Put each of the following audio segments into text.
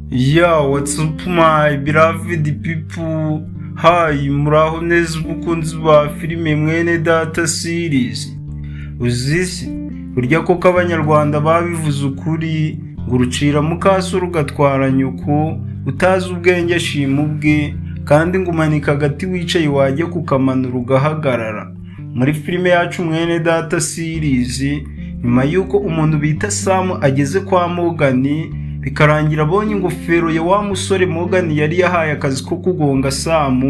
Yeah, what's up, my beloved people? Hi, muraho neza umukunzi wa filime Mwene Data series. Uzi se, burya koko Abanyarwanda babivuze ukuri ngo urucira mukaso rugatwara nyoko, utazi ubwenge ashima ubwe, kandi ngo umanika agati wicaye wajya kukamanura ugahagarara. Muri filime yacu Mwene Data series, nyuma y'uko umuntu bita Sam ageze kwa Morgan, bikarangira abonye ingofero ya wa musore Morgan yari yahaye akazi ko kugonga Sam,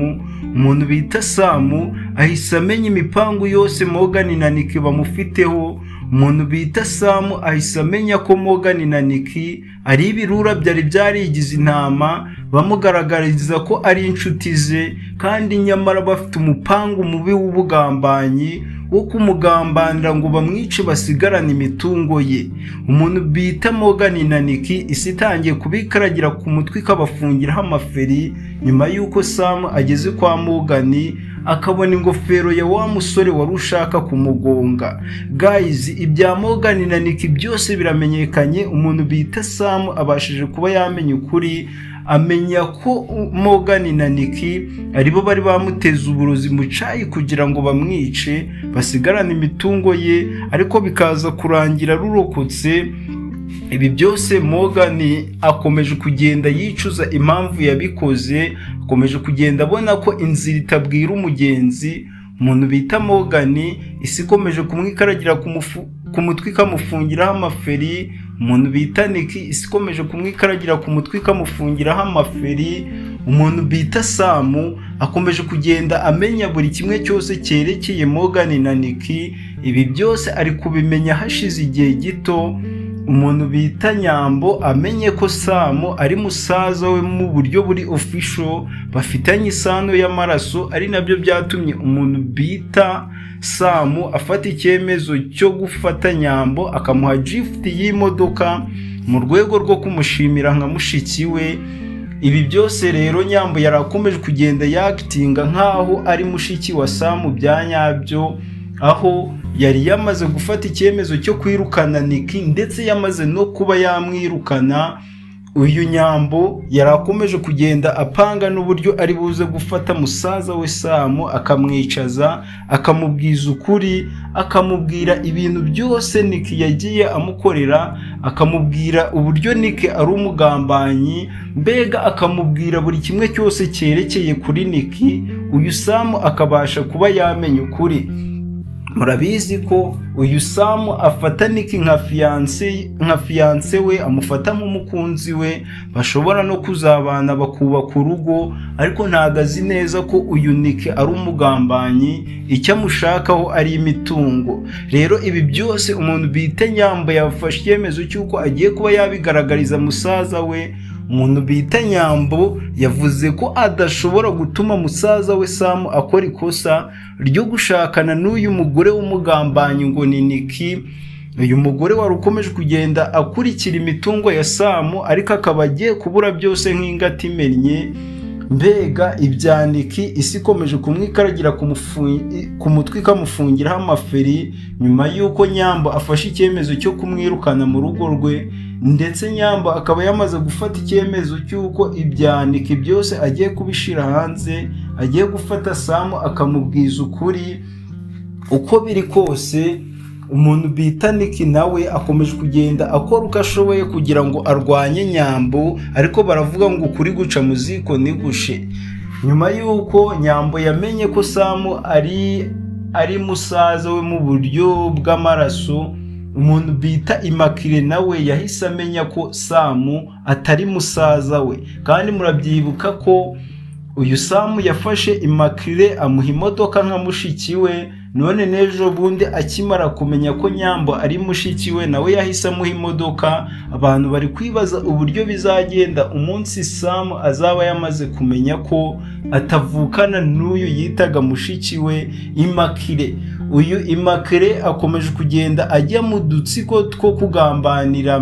umuntu bita Sam ahise amenya imipangu yose Morgan na Nick bamufiteho. Umuntu bita Sam ahise amenya ko Morgan na Nick ari ibirura byari byarigize intama, bamugaragariza ko ari inshuti ze, kandi nyamara bafite umupangu mubi w'ubugambanyi wo kumugambanira ngo bamwice basigarane imitungo ye. Umuntu bita Morgan na Nick isi itangiye kubikaragira ku mutwe ikabafungiraho amaferi, nyuma y'uko Sam ageze kwa Morgan akabona ingofero ya wa musore wari ushaka kumugonga. Guys, ibya Morgan na Nick byose biramenyekanye. Umuntu bita Sam abashije kuba yamenya ukuri, amenya ko Morgan na Nick aribo bari bamuteze uburozi mu cayi kugira ngo bamwice basigarane imitungo ye, ariko bikaza kurangira rurokotse. Ibi byose Morgan akomeje kugenda yicuza impamvu yabikoze, akomeje kugenda abona ko inzira itabwira umugenzi. Umuntu bita Morgan isi ikomeje kumwikaragira ku mutwe ikamufungiraho amaferi. Umuntu bita Nick isi ikomeje kumwikaragira ku mutwe ikamufungiraho amaferi. Umuntu bita Sam akomeje kugenda amenya buri kimwe cyose cyerekeye Morgan na Nick. Ibi byose ari kubimenya hashize igihe gito umuntu bita Nyambo amenye ko Sam ari musaza we mu buryo buri official, bafitanye isano y'amaraso, ari nabyo byatumye umuntu bita Sam afata icyemezo cyo gufata Nyambo akamuha gift y'imodoka mu rwego rwo kumushimira nka mushiki we. Ibi byose rero, Nyambo yari akomeje kugenda yakitinga nk'aho ari mushiki wa Sam bya nyabyo, aho yari yamaze gufata icyemezo cyo kwirukana Niki, ndetse yamaze no kuba yamwirukana. Uyu Nyambo yari akomeje kugenda apanga n'uburyo ari buze gufata musaza we Sam, akamwicaza, akamubwiza ukuri, akamubwira ibintu byose Niki yagiye amukorera, akamubwira uburyo Niki ari umugambanyi, mbega akamubwira buri kimwe cyose cyerekeye kuri Niki, uyu Sam akabasha kuba yamenya ukuri. Murabizi ko uyu Sam afata Niki nka fiancé we, amufata nk'umukunzi we, bashobora no kuzabana bakubaka urugo, ariko ntabwo azi neza ko uyu Niki ari umugambanyi, icyo amushakaho ari imitungo. Rero ibi byose umuntu bita Nyambo yafashe icyemezo cy'uko agiye kuba yabigaragariza musaza we. Umuntu bita Nyambo yavuze ko adashobora gutuma musaza we Sam akora ikosa ryo gushakana n'uyu mugore w'umugambanyi ngo ni Niki, uyu mugore wari ukomeje kugenda akurikira imitungo ya Sam, ariko akaba agiye kubura byose nk'ingata imennye. Mbega ibya Niki isi ikomeje kumwikaragira ku mutwe ikamufungiraho amaferi, nyuma y'uko Nyambo afashe icyemezo cyo kumwirukana mu rugo rwe, ndetse Nyambo akaba yamaze gufata icyemezo cy'uko ibya Niki byose agiye kubishyira hanze, agiye gufata Sam akamubwiza ukuri. Uko biri kose, umuntu bita Niki nawe akomeje kugenda akora uko ashoboye kugira ngo arwanye Nyambo, ariko baravuga ngo ukuri guca mu ziko ntigushe. Nyuma y'uko Nyambo yamenye ko Sam ari musaza we mu buryo bw'amaraso, umuntu bita Imakire nawe yahise amenya ko Sam atari musaza we. Kandi murabyibuka ko uyu Sam yafashe Imakire amuha imodoka nka mushiki we. None n'ejo bundi akimara kumenya ko Nyambo ari mushiki we, nawe yahise amuha imodoka. Abantu bari kwibaza uburyo bizagenda umunsi Sam azaba yamaze kumenya ko atavukana n'uyu yitaga mushiki we Imakire. Uyu Imakire akomeje kugenda ajya mu dutsiko two kugambanira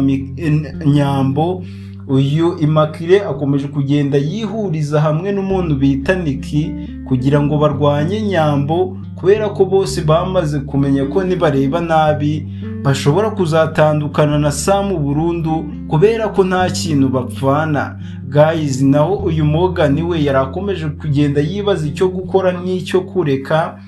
Nyambo. Uyu Imakire akomeje kugenda yihuriza hamwe n'umuntu bita Niki kugira ngo barwanye Nyambo, kubera ko bose bamaze kumenya ko nibareba nabi bashobora kuzatandukana na Samu burundu, kubera ko nta kintu bapfana. Guys, naho uyu Morgan we yari akomeje kugenda yibaza icyo gukora n'icyo kureka.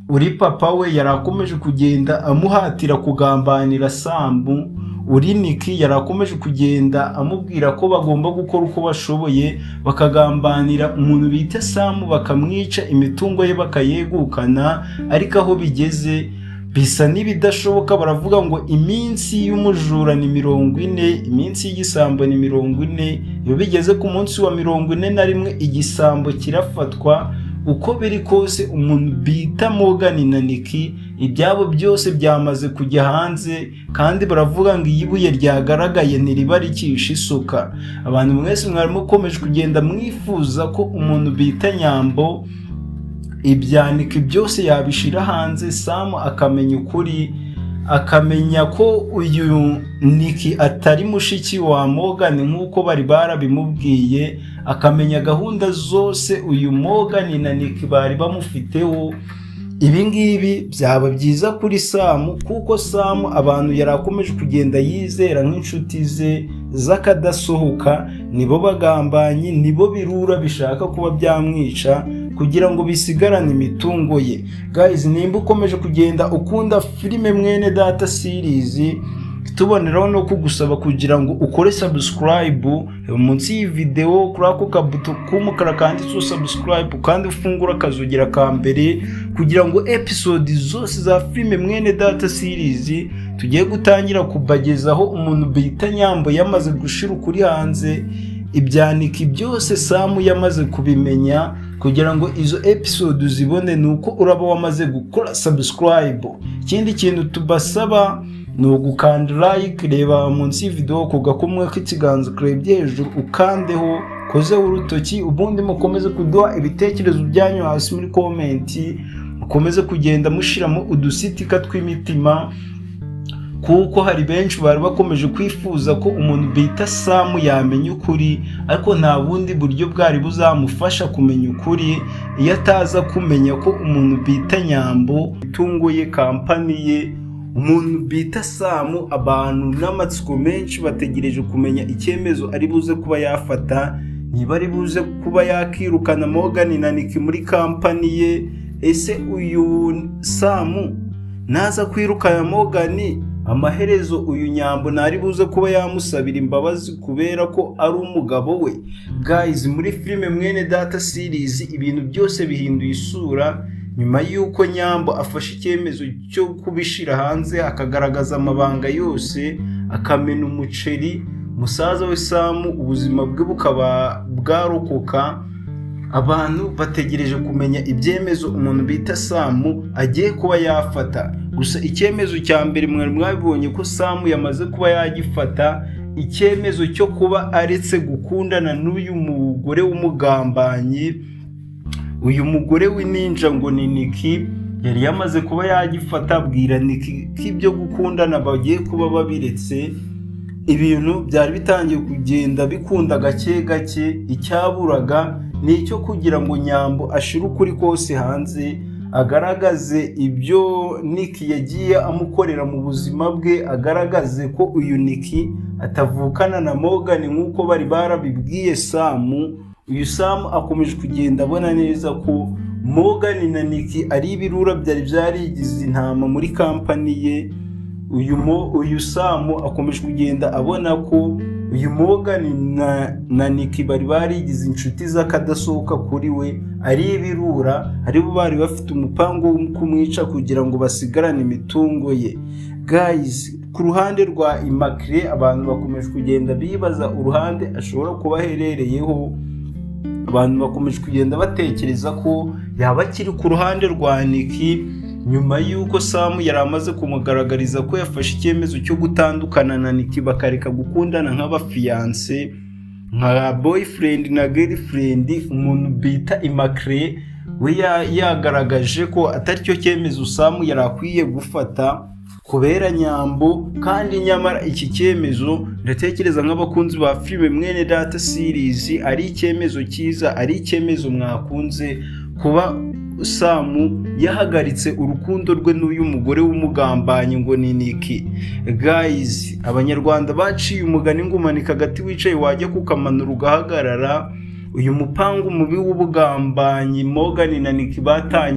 Uri papa we yari akomeje kugenda amuhatira kugambanira Samu. Uri Niki yari akomeje kugenda amubwira ko bagomba gukora uko bashoboye bakagambanira umuntu bita Samu, bakamwica, imitungo ye bakayegukana. Ariko aho bigeze bisa n'ibidashoboka. Baravuga ngo iminsi y'umujura ni 40, iminsi y'igisambo ni 40. Iyo bigeze ku munsi wa 41, igisambo kirafatwa. Uko biri kose, umuntu bita Morgan na Niki ibyabo byose byamaze kujya hanze, kandi baravuga ngo iyo ibuye ryagaragaye ntiriba rikisha isuka. Abantu mwese mwari mukomeje kugenda mwifuza ko umuntu bita Nyambo ibya Niki byose yabishyira hanze, Samu akamenya ukuri, akamenya ko uyu Niki atari mushiki wa Morgan nk'uko bari barabimubwiye, akamenya gahunda zose uyu Morgan na Niki bari bamufiteho. Ibi ngibi byaba byiza kuri Samu, kuko Samu abantu yari akomeje kugenda yizera nk'inshuti ze z'akadasohoka nibo bagambanyi, nibo birura bishaka kuba byamwica kugira ngo bisigarane imitungo ye. Guys, nimba ukomeje kugenda ukunda filime Mwene Data Series, tuboneraho no kugusaba kugira ngo ukore subscribe munsi y'iyi video, kuri ako kabuto k'umukara kanditseho subscribe, kandi ufungura akazogera ka mbere, kugira ngo episode zose za filime Mwene Data Series tugiye gutangira kubagezaho umuntu bita Nyambo yamaze gushira ukuri hanze, ibya Niki byose Samu yamaze kubimenya. Kugira ngo izo episode uzibone ni uko uraba wamaze gukora subscribe. Ikindi kintu tubasaba ni ugukanda like. Reba munsi y'ivideo ku gakumwe k'ikiganza ukarebye hejuru, ukandeho kozeho urutoki, ubundi mukomeze kuduha ibitekerezo byanyu hasi muri comment, mukomeze kugenda mushiramo udusitika tw'imitima, kuko hari benshi bari bakomeje kwifuza ko umuntu bita Samu yamenya ukuri, ariko nta bundi buryo bwari buzamufasha kumenya ukuri iyo ataza kumenya ko umuntu bita Nyambo itungo ye, company ye. Umuntu bita Samu, abantu n'amatsiko menshi bategereje kumenya icyemezo ari buze kuba yafata, niba ari buze kuba yakirukana Morgan na Niki muri company ye. Ese uyu Samu naza kwirukana Morgan, amaherezo uyu Nyambo ntari buze kuba yamusabira imbabazi kubera ko ari umugabo we? Guys, muri filime Mwene Data Series ibintu byose bihinduye isura nyuma y'uko Nyambo afashe icyemezo cyo kubishyira hanze, akagaragaza amabanga yose, akamena umuceri musaza we Samu, ubuzima bwe bukaba bwarokoka. Abantu bategereje kumenya ibyemezo umuntu bita Samu agiye kuba yafata. Gusa icyemezo cya mbere mwari mwabibonye ko Samu yamaze kuba yagifata, icyemezo cyo kuba aretse gukundana n'uyu mugore w'umugambanyi, uyu mugore w'ininja ngo ni Niki. Yari yamaze kuba yagifata, abwira Niki ko ibyo gukundana bagiye kuba babiretse. Ibintu byari bitangiye kugenda bikunda gake gake. Icyaburaga ni icyo kugira ngo Nyambo ashire ukuri kose hanze, agaragaze ibyo Niki yagiye amukorera mu buzima bwe, agaragaze ko uyu Niki atavukana na Morgan nk'uko bari barabibwiye Samu. Uyu Samu akomeje kugenda abona neza ko Morgan na Niki ari ibirura byari byarigize intama muri company ye. Uyu Samu akomeje kugenda abona ko uyu Morgan na Niki bari barigize inshuti z'akadasohoka kuri we ari ibirura, aribo bari bafite umupango wo kumwica kugira ngo basigarane imitungo ye. Guys, ku ruhande rwa Immaculee, abantu bakomeje kugenda bibaza uruhande ashobora kuba aherereyeho. Abantu bakomeje kugenda batekereza ko yaba akiri ku ruhande rwa Niki, nyuma y'uko Samu yari amaze kumugaragariza ko yafashe icyemezo cyo gutandukana na Niki, bakareka gukundana nk'abafiancé, nka boyfriend na girlfriend. Umuntu bita Immaculee we yagaragaje ko atari cyo cyemezo Samu yari akwiye gufata kubera Nyambo, kandi nyamara iki cyemezo, ndatekereza nk'abakunzi ba filime Mwene Data Series, ari icyemezo cyiza, ari icyemezo mwakunze kuba. Samu yahagaritse urukundo rwe n'uyu mugore w'umugambanyi ngo ni Niki. Guys, Abanyarwanda baciye umugani ngo umanika agati wicaye, wajya kukamanura ugahagarara. Uyu mupangu mubi w'ubugambanyi Morgan na Niki batangiye.